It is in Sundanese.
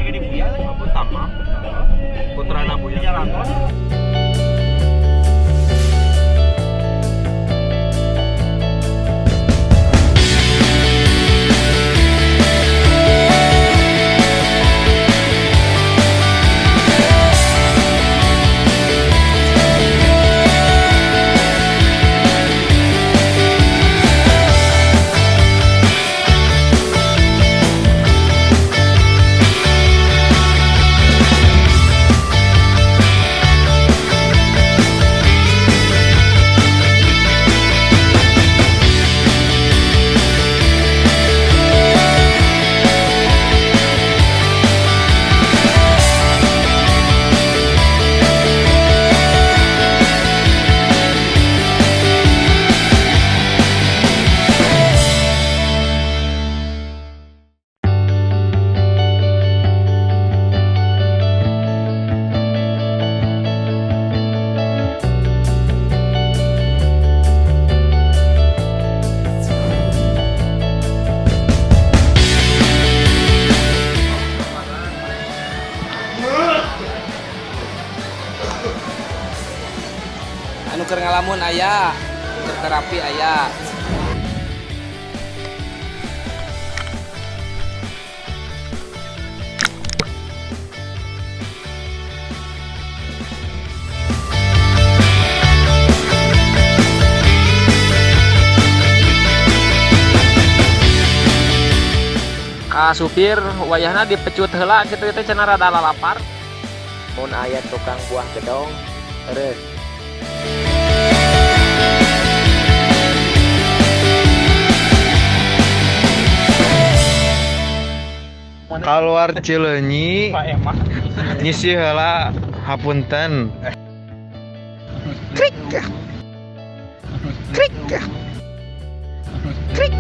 Lagi di Buya lagi. Apa Tamam? Putrana Buya. Di Jalangon. Anu keur ngalamun aya, keur terapi aya. Ka supir wayahna dipecut heula kitu teh cenah rada lalapar. Mun aya tukang buah gedong eureun. Kaluar Cileunyi Pak Emah. Nyisi heula, hapunten. Krik. Krik. Krik.